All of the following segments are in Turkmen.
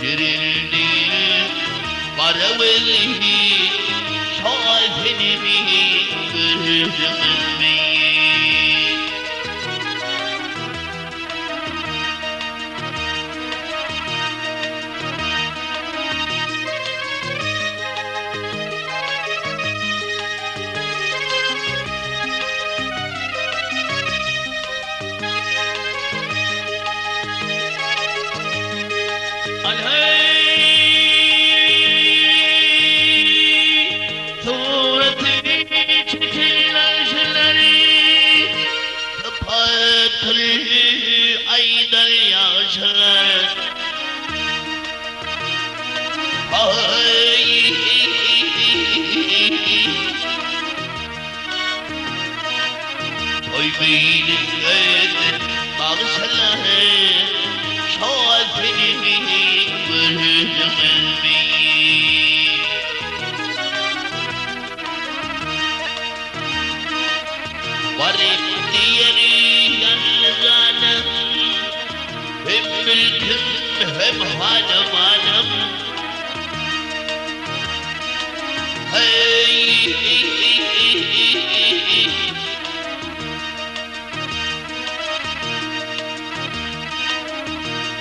Dirildi, para verdi, şahidini. Hatyr aýdan ýagşylar. Aý. Toý meýlisde bagşylar Şasyny gördüňizmi? Baryp diýer ýalňyz Hem mülküm hem hanamanam. Heý!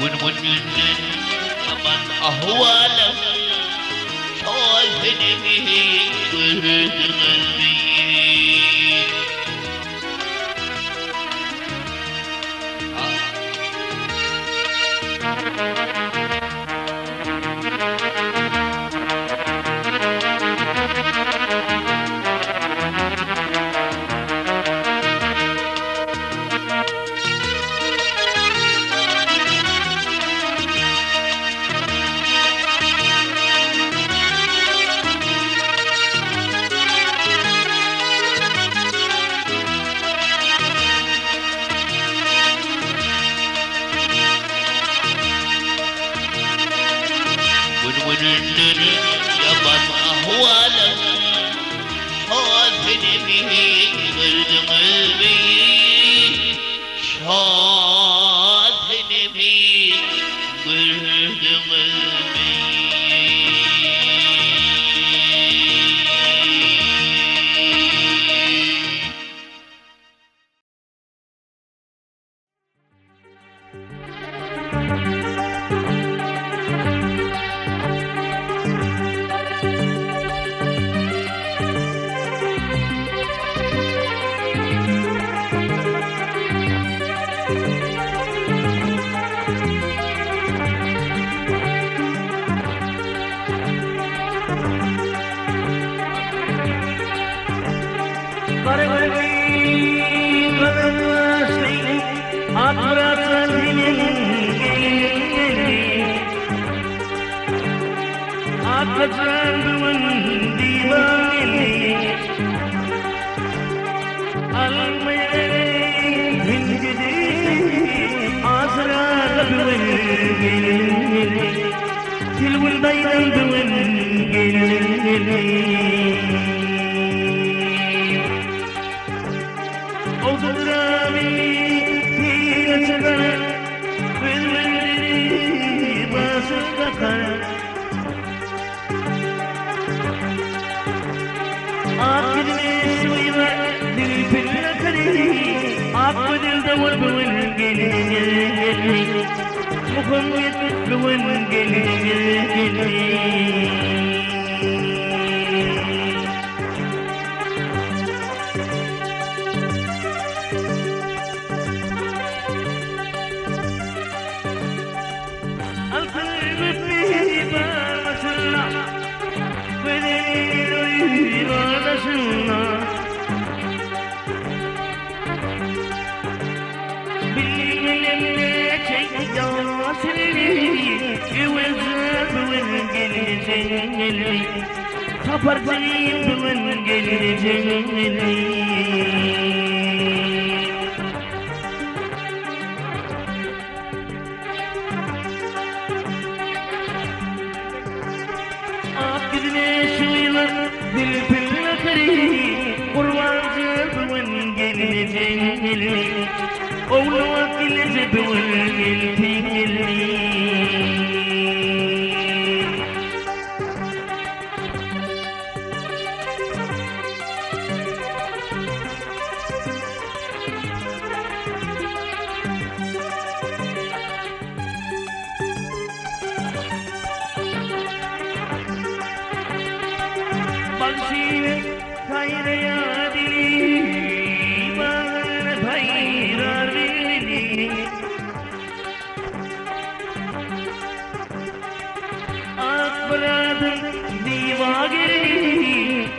Gün-günden ýaman ahwalym, Şahyny gördüňizmi? Gün-günden ýaman ahwalym, Şa senemi gördüňizmi? Şa senemi gördüňizmi?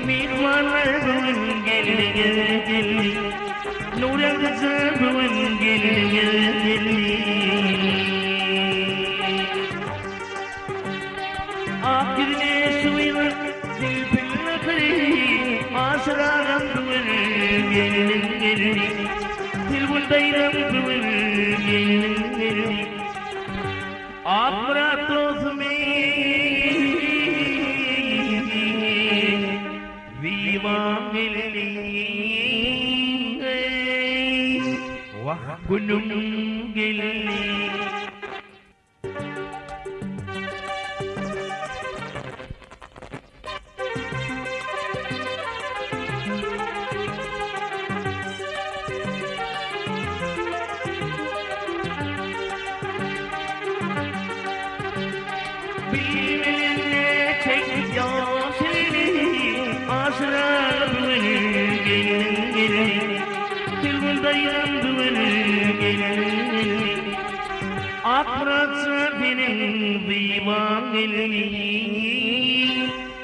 Myhmanlar bu gün geldi geldi. Nurem kızı bu gün. geldi. Akmyrat dostum Zyban geldi. Wah günüm geldi.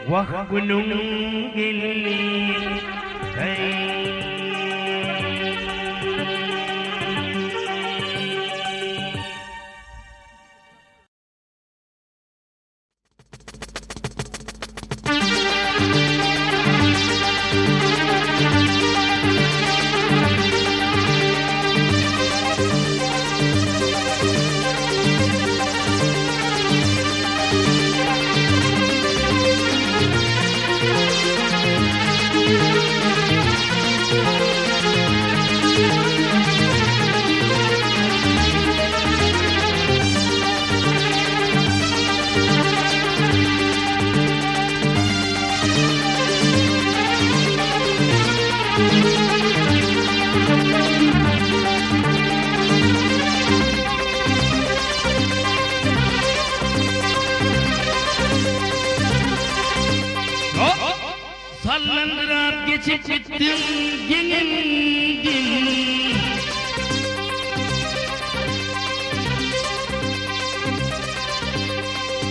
Wah günüm geldi. Hey. Sallandırap geçip gittim gengin.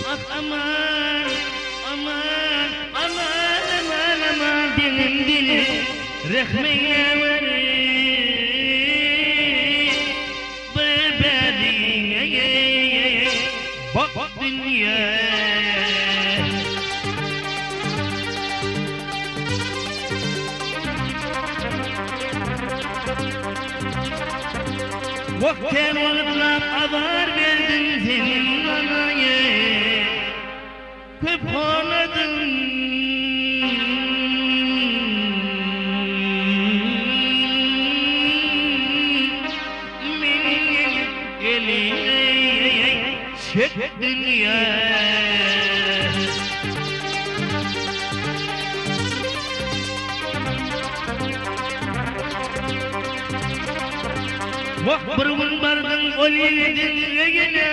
Ah aman aman aman aman aman benim dili Rehmine bebeğine bak dünya. Vakten vakitlap azar verdin senin bana Köp ağladım. Beni eline çek dünya. Vah bir gün bardın ol yedin yegene.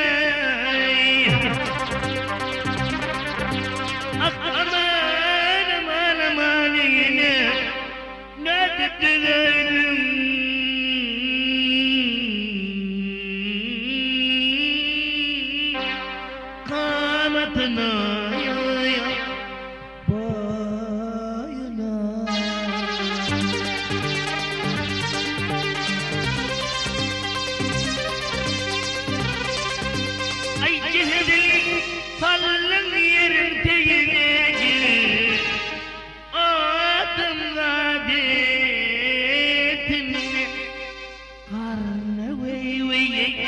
Ah aman aman aman yine. Ne dedim Kanatına bayına. Ay cehedin sallan yerin tegine gir. Adım adetini karnı vey vey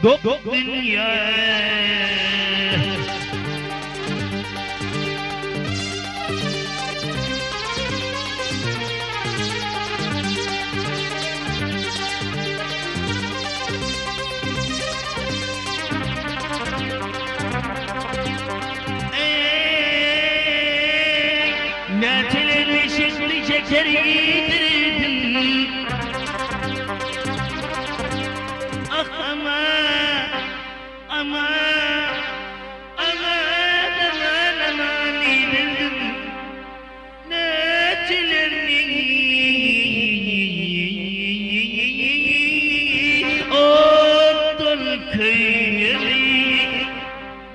dok dünya. Ey, Neçelerli şekli şeker yedirdim. Ah aman aman aman aman aman yedirdim. Neçelerli ottan köyleri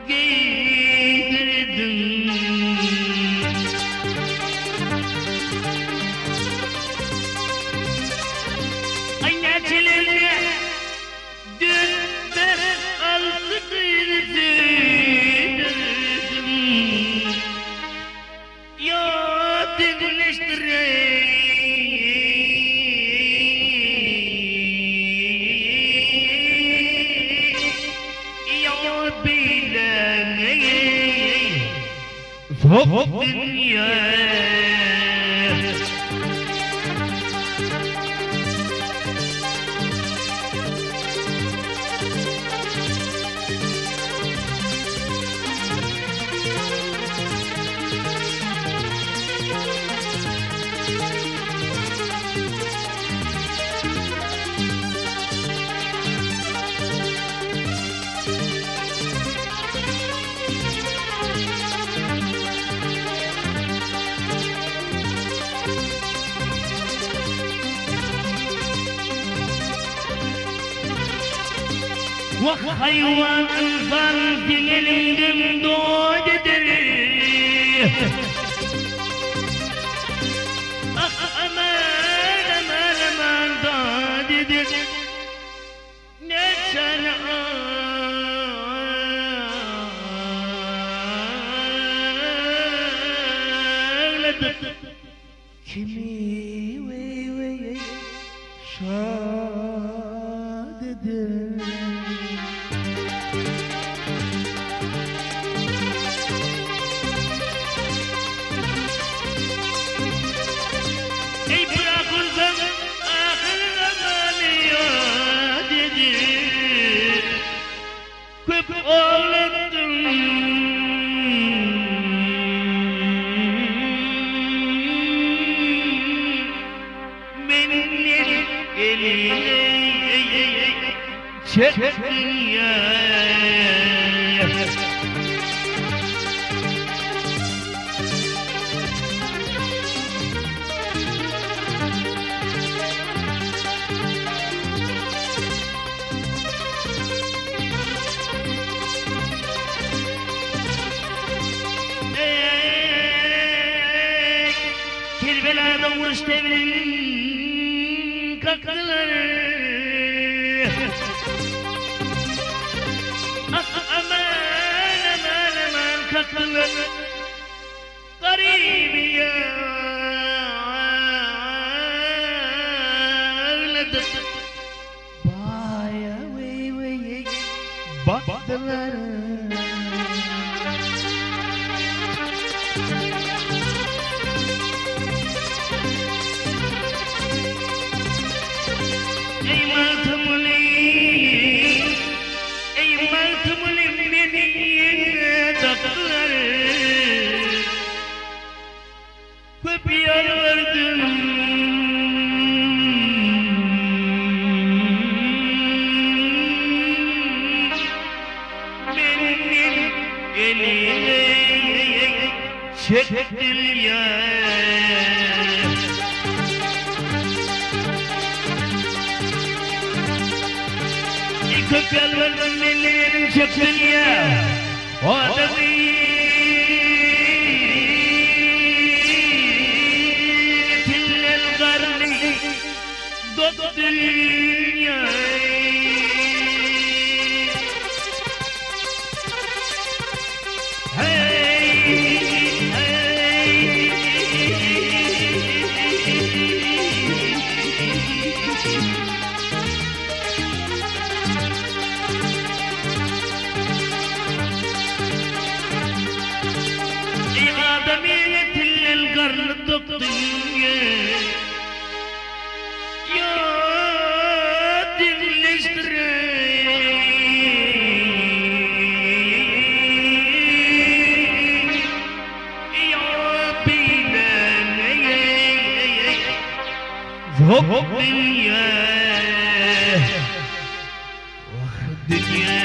giydirdim. Ay neçelerine dört beş altı kıyırdı. Sok dünýä. Wah haýwan ynsan seň eliňden dod eder. Ah aman aman aman dad eder. Näçäni agladyp, kimi weý-weý şat eder. Eý bırak ursaň ahyr zamany ýat edip, Köp aglatdyň. Menden elini çekdiň ýa. Eý, Kerbelada uruş tebilin kakdylar. Ah, aman, aman, aman kakdylar. Garyby agladyp, baýa weý-weý bakdylar. Eý Magtymguly, eý Magtymguly meni dakdylar. Köp ýalbardym. Menden elini çekdiler. Köp ýalbardym menden elini çekdiler. Adamy tillel garny dok dünýä. Hey, hey. Eý adamy tillel garny dok dünýä. Ýa deňleşdireý. Ýa beýläneý. Zok dünýä. Wah dünýä.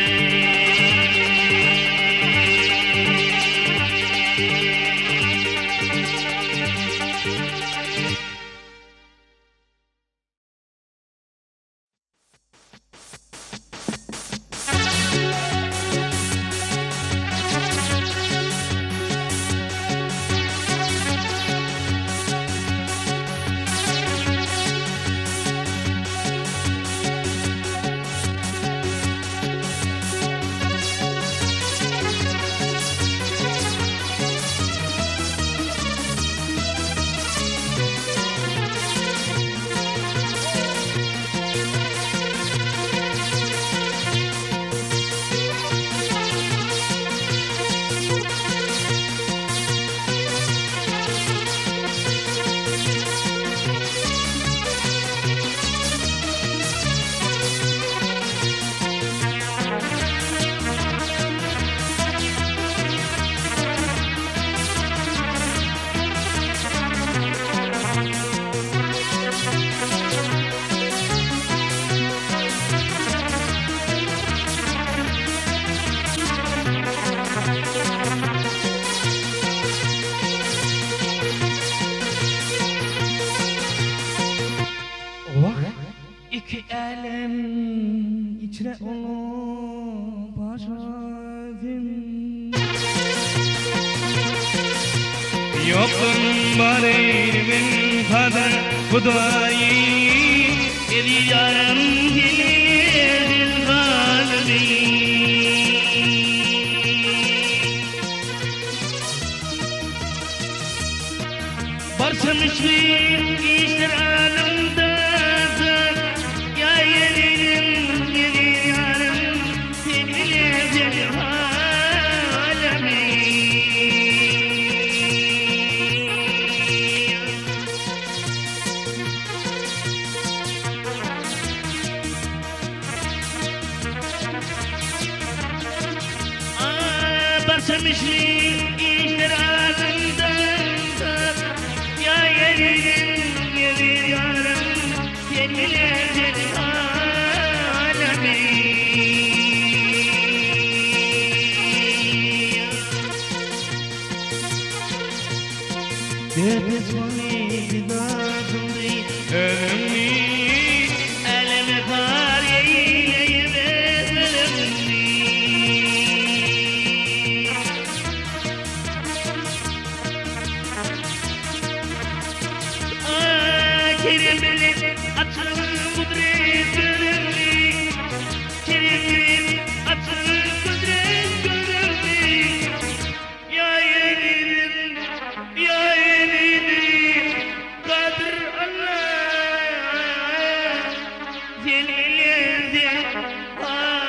Niçe ulu paşa sen. Ýokduň bar eýledim kadyr Hudaýy. Eziz ýarym seni galby. Barça müşkil işler alymda Ya yenilim yeni yarım seni alemi. Barça müşkil işler alımda Ya yenilim yeni yarım seni alemi. Elimi kar eyleyip ölümni. Kerimli açın kudret görümlü. Kerimli açın kudret görümlü. Ya yenidim, ya yenidim, Kadir Allah, Celil alemin.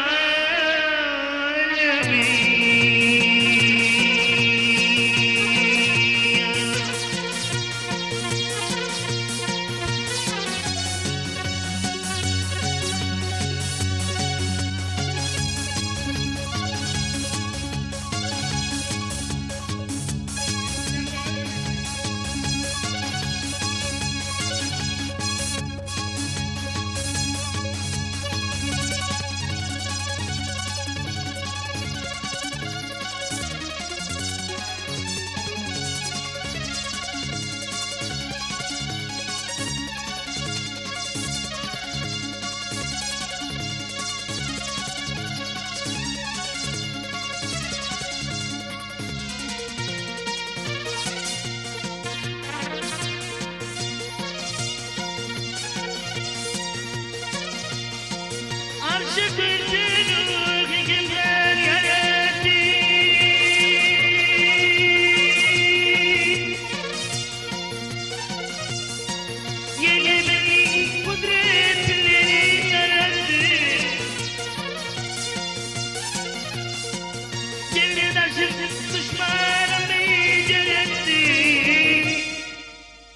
Arşı kürsünü kimler yarattı? Yeni kudretleri yarattı. Celil arşı düşmanımı yarattı.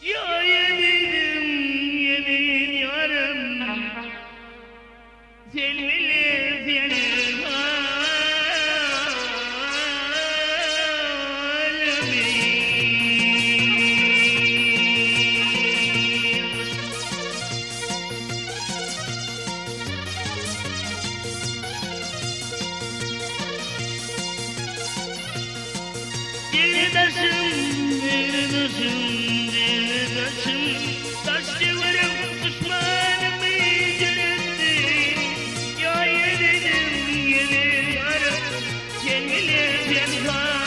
Ya yeminim yemin yarım. Zelil zelil alemin. Dildaşım, dildaşım, dildaşım. Taş duvarım düşmanımı yarattı. Ya yenidim yeni yarım. Celil zelil alemin.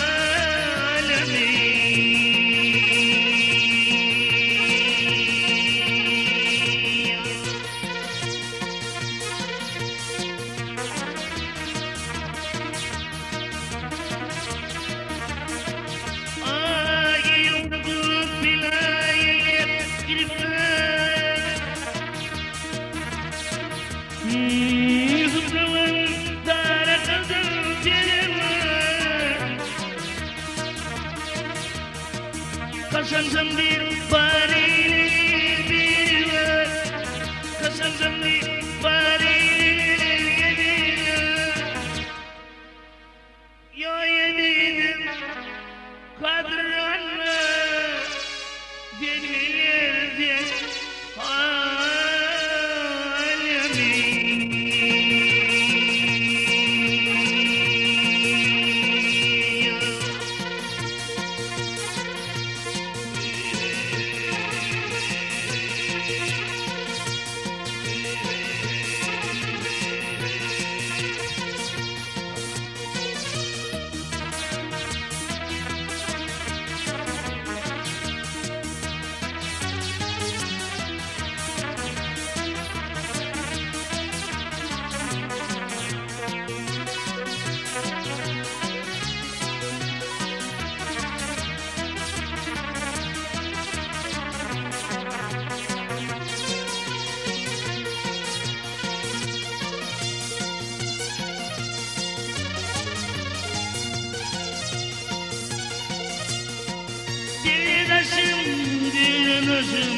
daşym,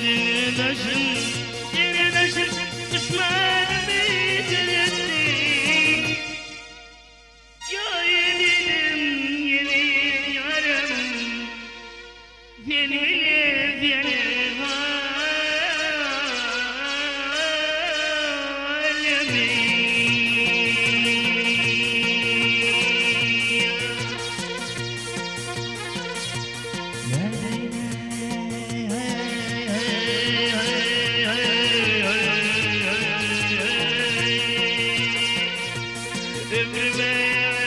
degre daşym, degre daşym, Duşmanymy beter etdi. Ýa elinim, ýene ýarym, Sen bilen seni älemi.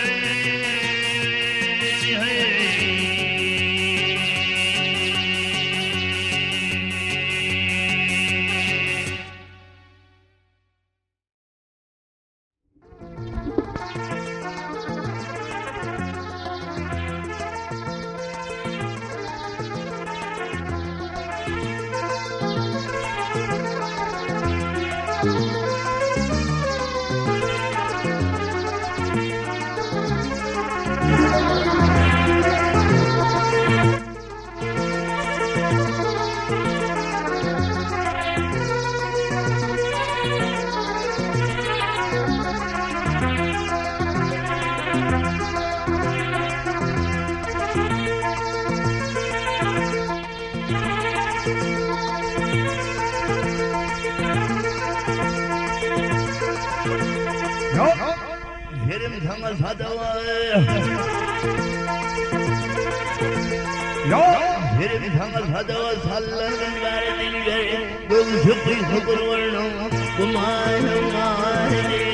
Ýerim saňa sadaga. Ýerim saňa sadaga sallanyn bäri dilber. Göwsü gysga gurbarnyň gumanyň bary.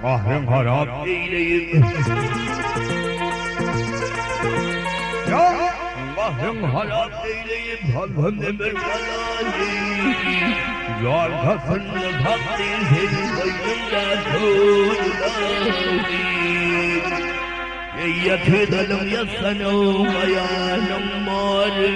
Gahryň harap eýleýin. Gahryň harap eýleýin, Salhym emir galany. Jan kasynda takdyr seniň boýnuňda tozlany. Eý ýatydalyň ýassanyň aýalyň bardy.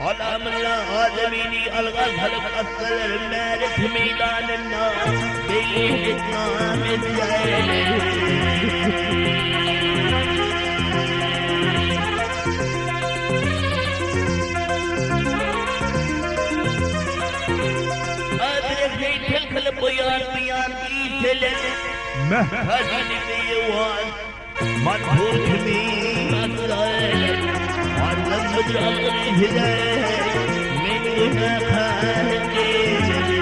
Alamylla adamyny alga salyp atsalar märeke meýdanynda beýik nam edýärler. Adyny heýkel kylyp goýan buýan diýseler, Hasyny beýewan, manhur kimi atsalar, Allamydyr algyr size, men günäkär diýseler.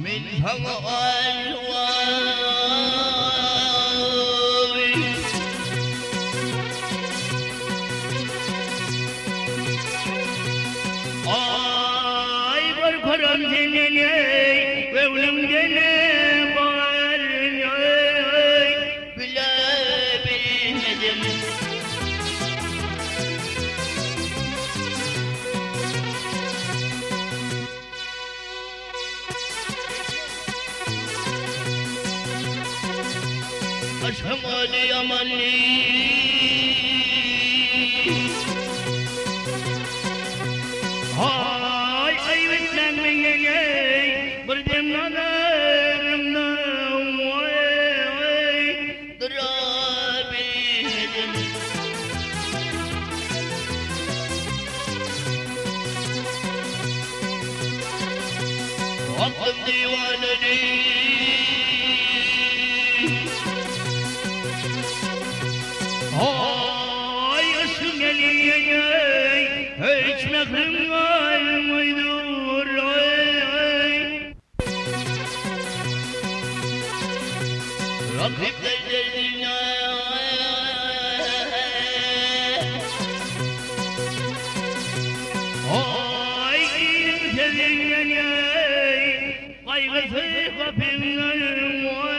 Men saňa Aý gorkaram senden eý, göwnümde ne bar eý, bile bilmedim. Aşkım ady ýamanly. Haý, aýyp etmäň menden eý, bir dem nazarymda waý, durabilmedim. Aklym diwanany. Aý, yşkyň elinden hiç mährim galmaýdyr, aý. Rakyplar derdine. Aý, iliň sözünden, eý, gaýgysy gapyňdan, waý.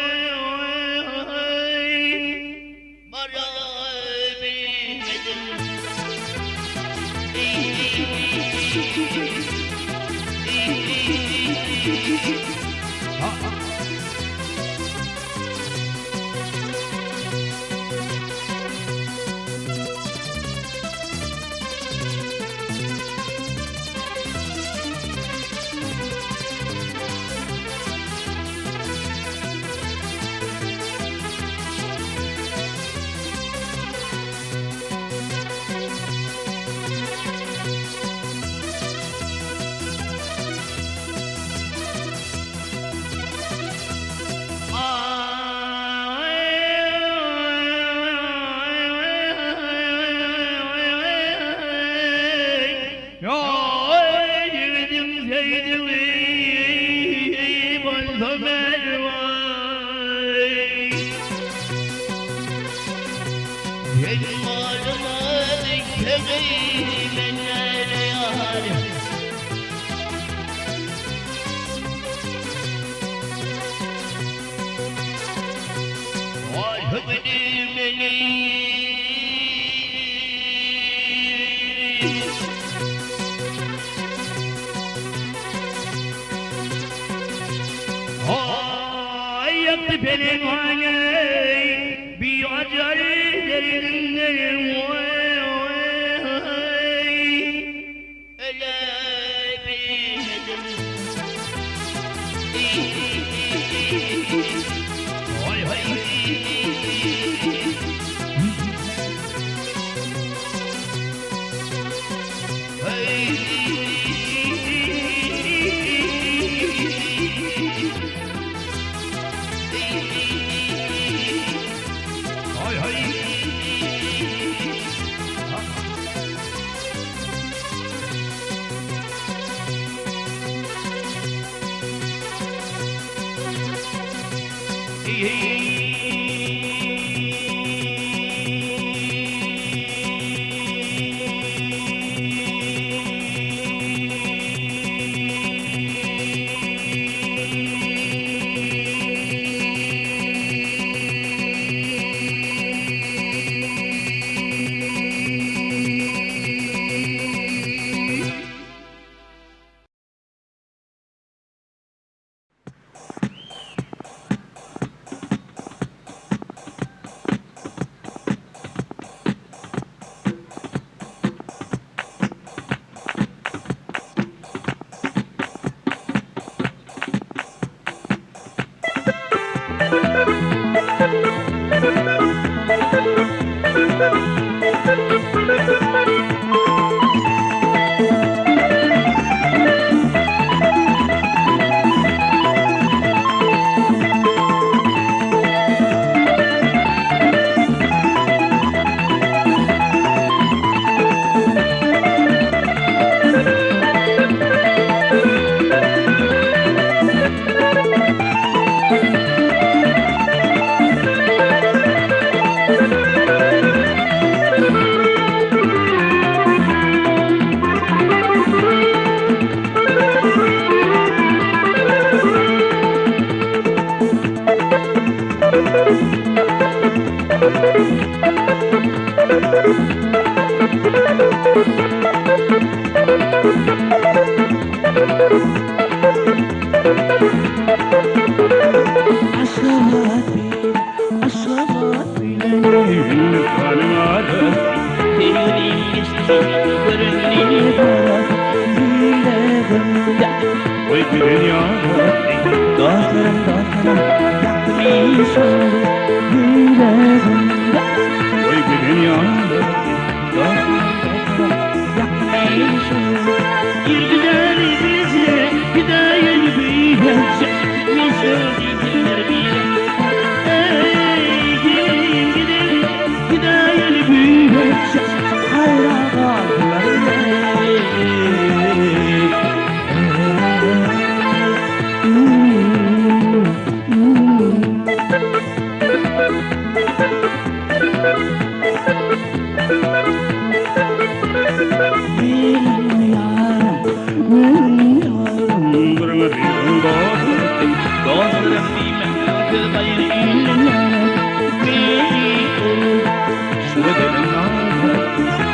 Dostlarım,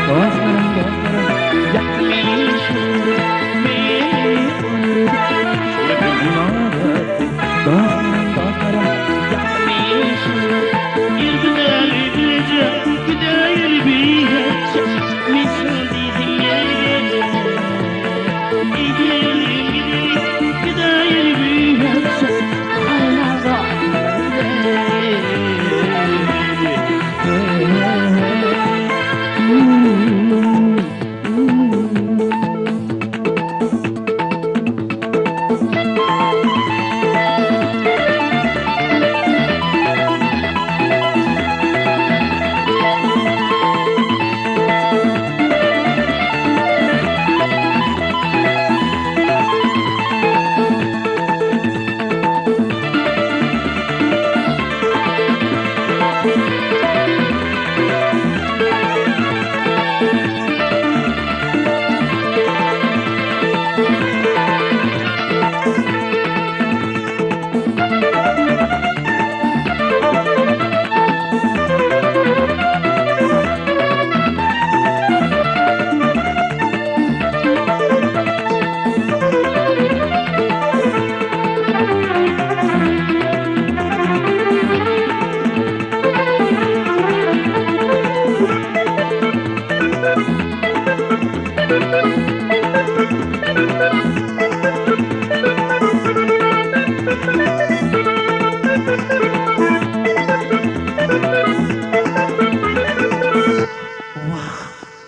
dostlarım, yaklaşın.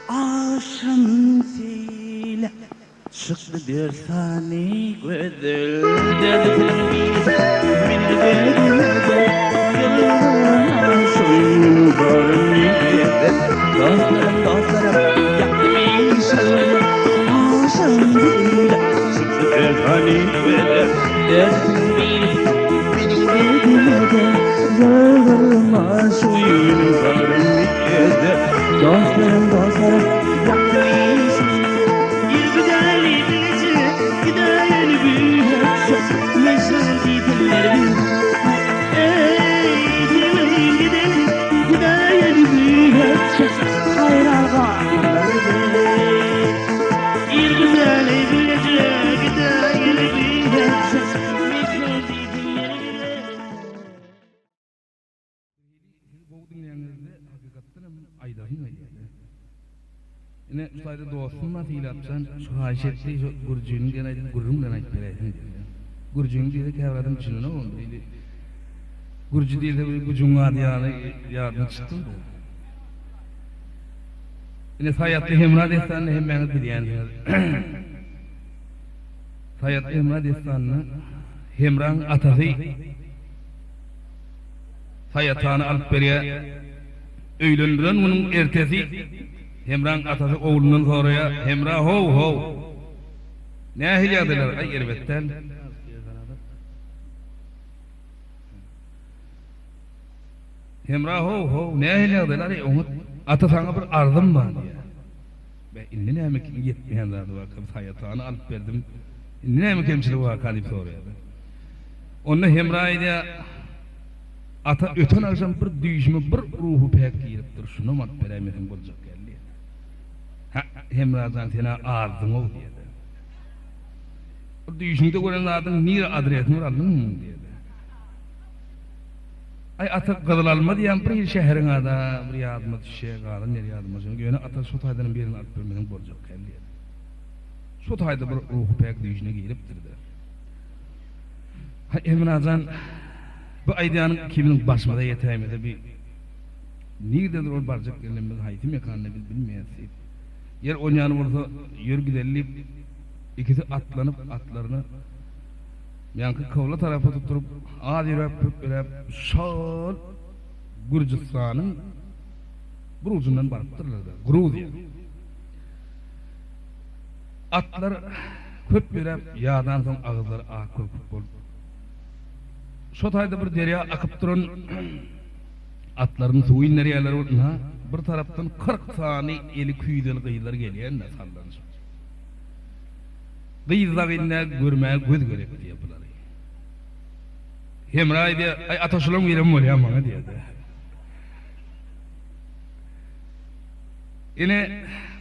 Agşam seýle çykdy dersany gözel Derdisiniň birisi meni bermedi Ýyldyrma şoýun barym ýerde Dostlarym dostlarym ýakdy meni şalym Agşam seýle çykdy dersany gözel Derdisiniň birisi meni bermedi Ýyldyrma şoýun barym ýerde Dostlarym dostlarym ýakdy meni şalym Siz gowy diňleýäňizde hakykatdan hem aýdaýyň aýdýada. Ine şu taýda dostum bar Sylapjan şu haýyş etdi şu gürjiniň diýen aýdyp gürrüň bilen aýdyp beräýseň diýdi. Gürjiniň diýse käbir adam düşünenok ony diýdi. Gürji diýse bir güjüň ady ýaly ýadyna çykdy. Ine Saýatly Hemra dessanyny hemmäňiz bilýänsiňiz. Saýatly Hemra dessanynda Hemraň atasy Saýatany alyp berýär. Öýlendiren günüň ertesi Hemraň atasy oglundan soraýar, Hemra how, how! Nähili ýagdaýlar? Aý, erbet däl. Hemra how, how, nähili ýagdaýlar? Aý, oňat. Ata saňa bir arzym bar diýýär. Beh, indi näme ýetmeýän zady barka, Saýatany alyp berdim. Indi näme kemçiligi barka diýip soraýar. Onda Hemra aýdýar, Ata, öten agşam bir düýşüme bir ruhy päk giripdir, şunam alyp beräýmeseň boljak däl diýýär. Hä, Hemra jan, sen-ä azdyň-ow diýýär. Bir düýşüňde gören zadyň nire adresini bir aldyňmy munuň diýýär. Aý, ata, Gyzylalma diýýän bir hili şäheriň ady-a bir ýadyma düşýär, galan ýeri ýadyma düşenok, ýöne ata şo taýdanam birini alyp bermeseň boljak däl diýýär. Şo taýda bir ruhy päk düýşüne giripdir-de. Haý, Hemra jan, bu aýdýanyň ikimiziň başymyza ýetäýmese bi nirdedir ol barjak ýerlerimiz, haýsy mekanda biz bilmeýäris diýip, ýer onýany bolsa ýör gideli diýip, ikisi atlanyp atlaryny ýaňky kybla tarapa tutduryp, az ýöräp, köp ýöräp, şol Gürjüstanyň bir ujundan barypdyrlar-da, Gruziýa. Atlar köp ýöräp, ýadansoň agyzlary ak köpük bolup, şo taýda bir derýa akyp duran atlaryny suwa inderýärler. Ynha, bir tarapdan 40 sany eli küýzeli gyzlar gelýän-de sallanyşyp. Gyz dagy indi görmäge göz gerek diýýär bulary. Hemra aýdýar, Aý, ata şulaň birem bolýar maňa diýýär-de. Ine,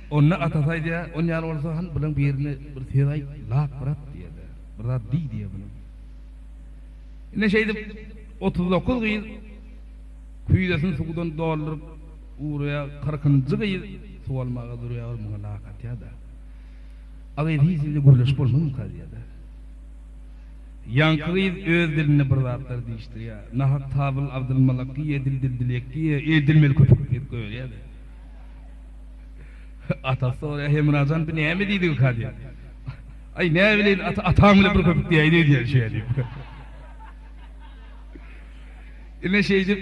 onda atasy aýdýar, On ýaly bolsa, hany, bulaň birine bir söz aýt, lak bir at diýýär-de. Bir zat diý diýýär bulam. Ine, şeýdip, 39 gyz küýzesini suwdan dolduryp ugraýar, kyrkynjy gyz suw almaga durýar, ol muňa lak atýar-da. A gyz hiç hili gürleşip bolmazmyka diýýär-de. Ýaňky gyz öz dilinde bir zatlar diýişdirýär. Nahak tabyl abdylmalakgyýe dil dil dilekgiýe edilmeli köpük diýip goýberýär-de. Atasy soraýar, Hemrajan bu näme diýdigikä diýýär. Aý näbileýin ata ataň bilen bir köpük diýäýdi diýýär şeýle diýip. Ine şeýdip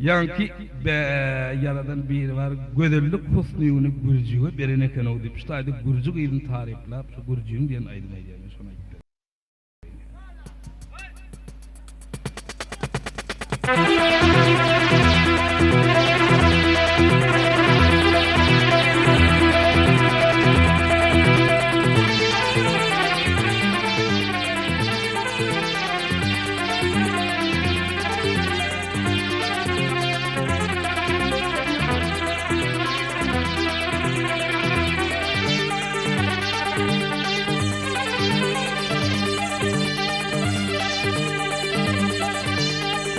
ýaňky bä ýaradan biri bar gözellik husnyny gürjüge beren eken-ow diýip şu taýda gürji gyzyny taryplap şu gürjügiň diýen aýdymy aýdýar men şony aýdyp bereýin.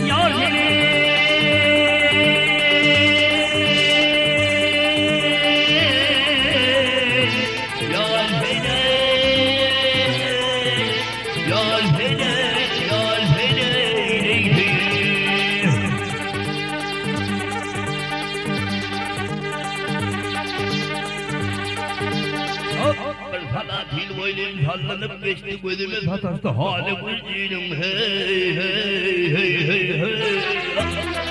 Ýar seni. Katil boýnum sallanyp geçdi gözüme sataşdy haly gürjiniň hey hey hey hey hey.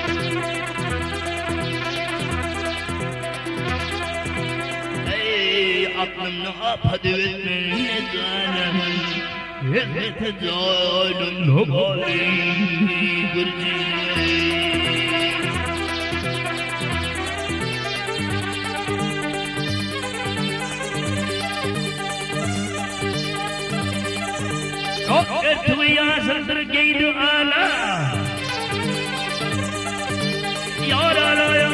Ey aklymny apady etme janym Hezreti janym haly gürjiniň. Ak örtügi ýaşyldyr geýdi ala. Ýar ala ýar.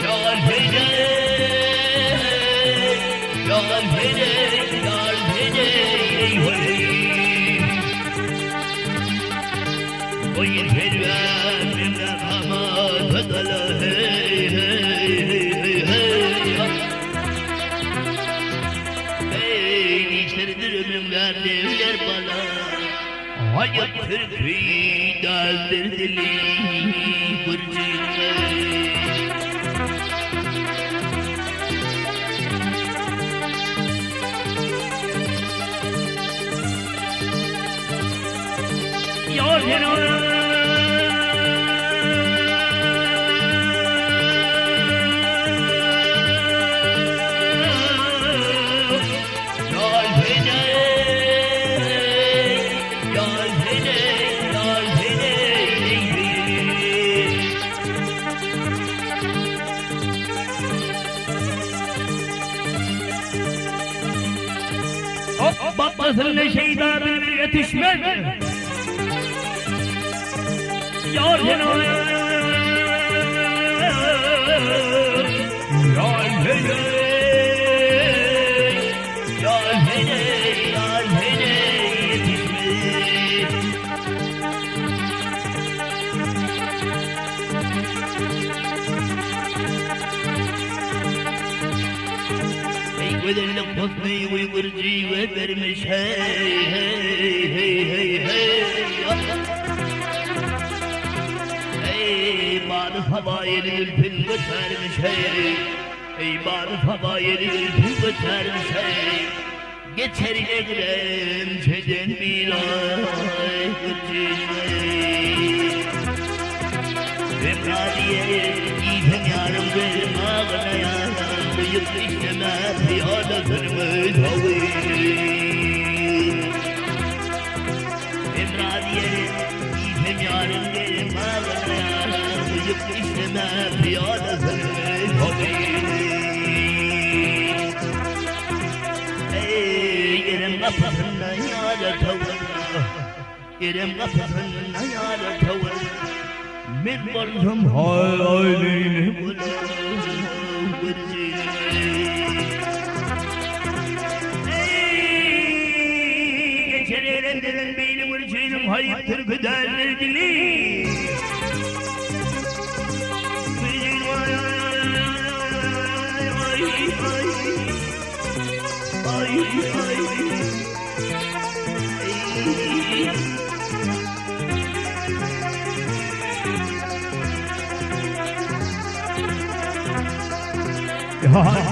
Ýar heýde, ýar heýde, ýar heýde, heý. Oý perwan hey hey hey hey hey. Ey içerdir ömürler devler bana. Hayat türkü daldır dili burcuna. Ýar Batmasın şeyda bir yetişmez. Yar yar Yar hele, yar hele yetişmez. Ey güzellik husnu uygurcu ve vermiş hey hey hey hey hey. Ey bad fadail zülfün götermiş hey. Ey bad fadail zülfün götermiş hey. Geçer egrem çeden bir ay Emradiye giydim yarım gözüm ağlayan Büyük işleme piyadasını tavir Emradiye giydim yarım gözüm ağlayan Büyük işleme piyadasını tavir Ey yerim kapısında yâre tavır Yerim kapısında yâre tavır Men bolsam haýlyny Geçer erendiren beýli gürjiniň haýypdyr güdäller dili. Ay ay ay ay.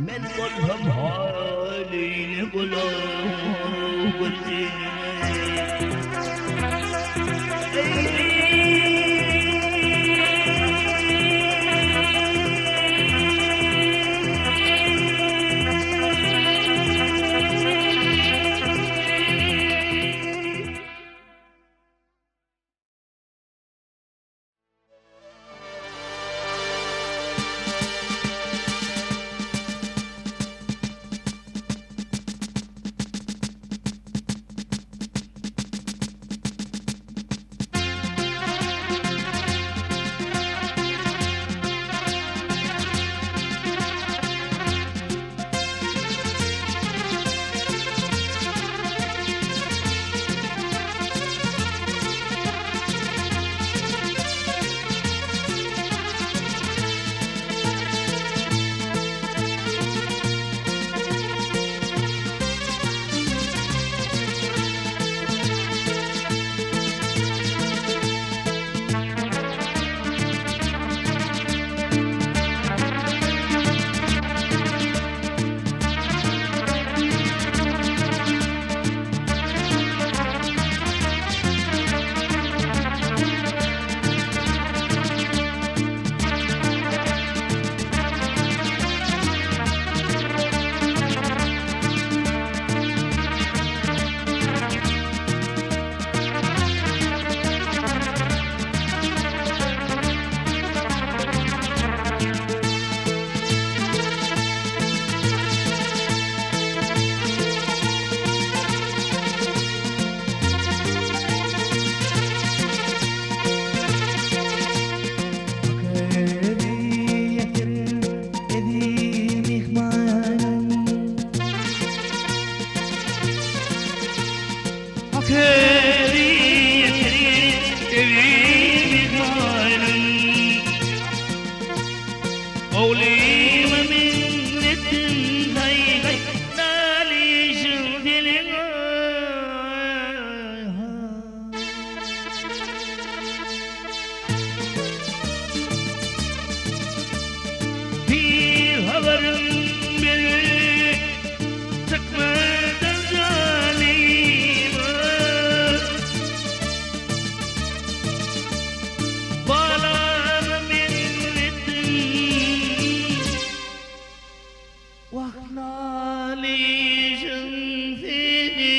Men bolsam halyny gulaw Habaryn berip çykmadan janyma. Balamy meňzetdiň. Wah nalyşyň seni.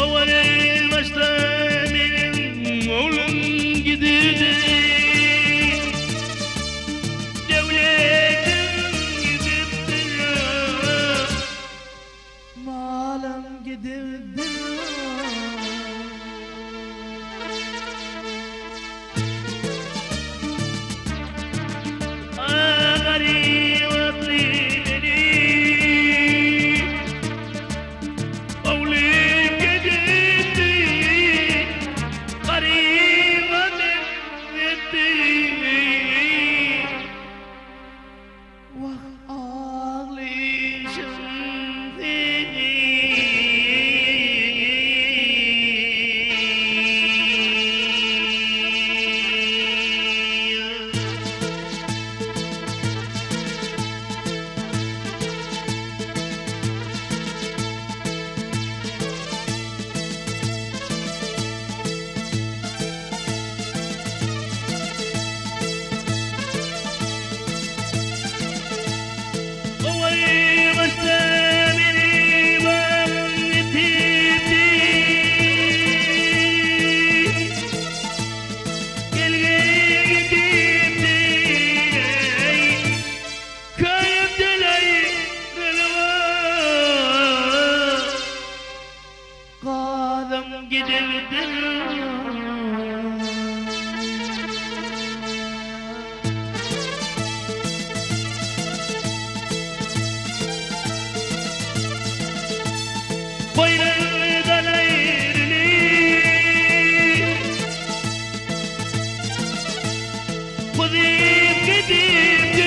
Owal başda meniň oglum gidirdi. Döwletim gidipdir. Malym gidipdir. Ah garyp atly meni. Oglum gidipdi. Garyba meňzetdi. Wah aglyşym seni. Owal başda meni bagym ýitipdi. Gelgel gidipdi. Köýüpdin aýrylyga. Gazym gidipdir. Boýlardan aýrylyp. Gyzyp gidipdir.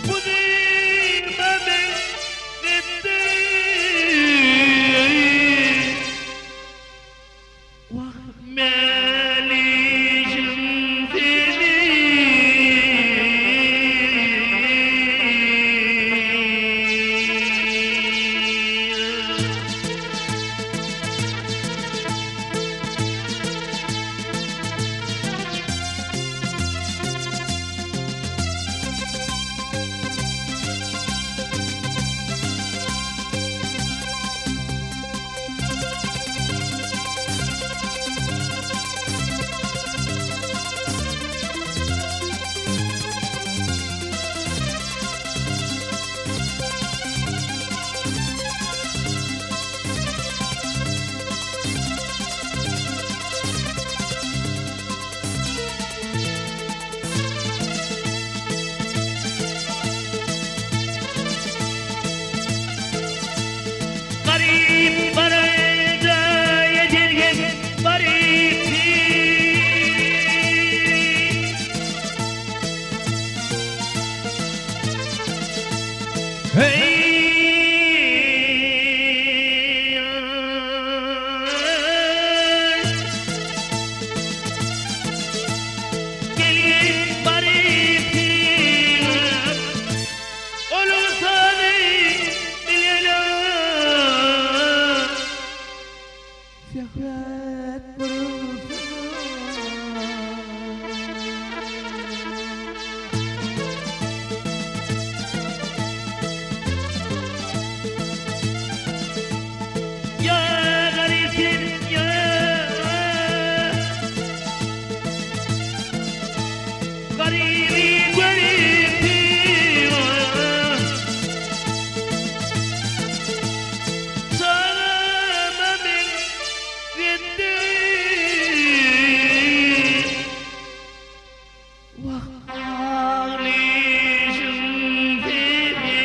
Gyzyma meňzetdi. Wah Mälijim seni. Garyp baraja ýetirgen barypdy. Hey! Gelgin barypdy. Onuň sany bilene. Söhbet gurulsa. Ýa garypsyň ýa. Garyby göripsiň. Çagama meňzetdi. Wah Aglyşym seni.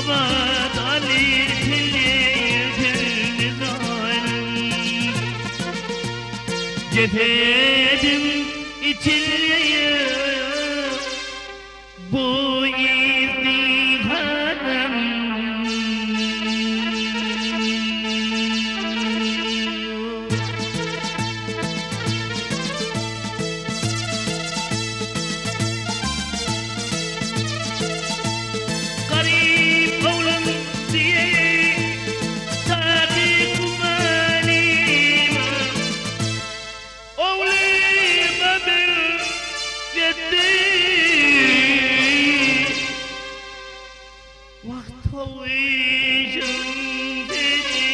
Abat alyr telli zalim. Cesedim içileye bu izdihanım. Garip oğlan diye tabi kumanima. Oğluma bir yetti. Vakt oluşum beni.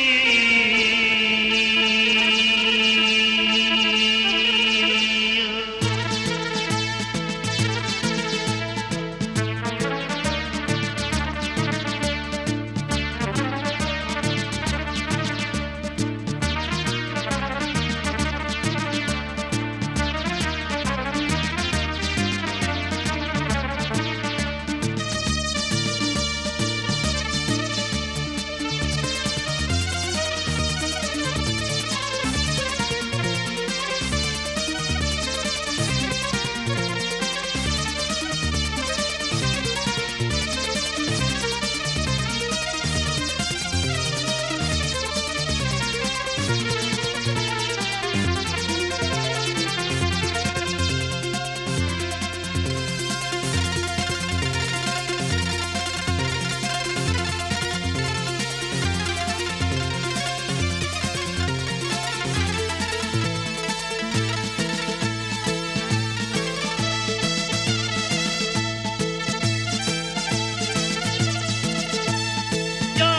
Ya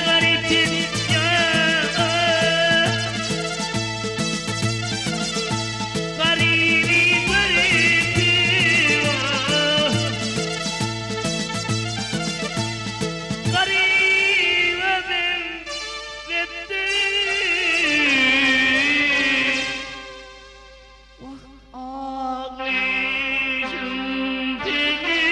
gariptir ya, garibi gariptir ah. Garibe benzetti. Vah ağlayışım seni.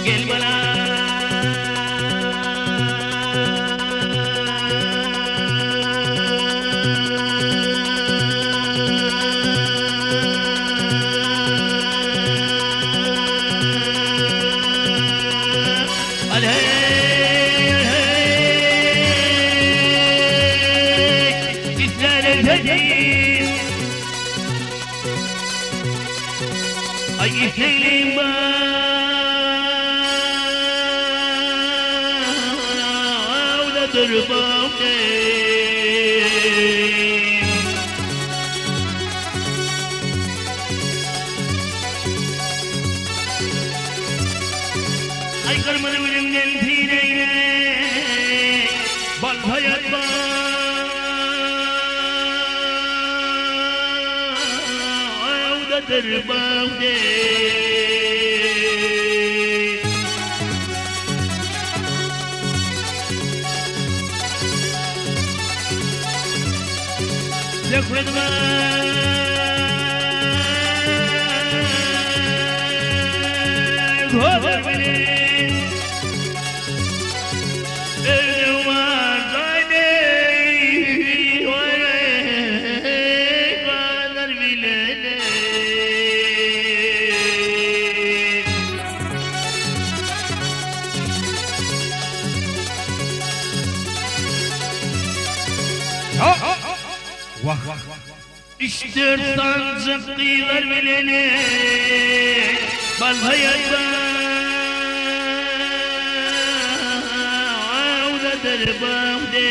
Gel bana. Aleyh, İsrail el Ay isteğim bağdadır bağdadır. Ay kırmızı bilimden tireyle bal hayat bağdadır bağdadır. Hozar bilen Öýde bar jaýda Bazar bilen. Wah! Üç-dört sanjyk gyzlar bileni Balhaýatda uzadyr bagdy.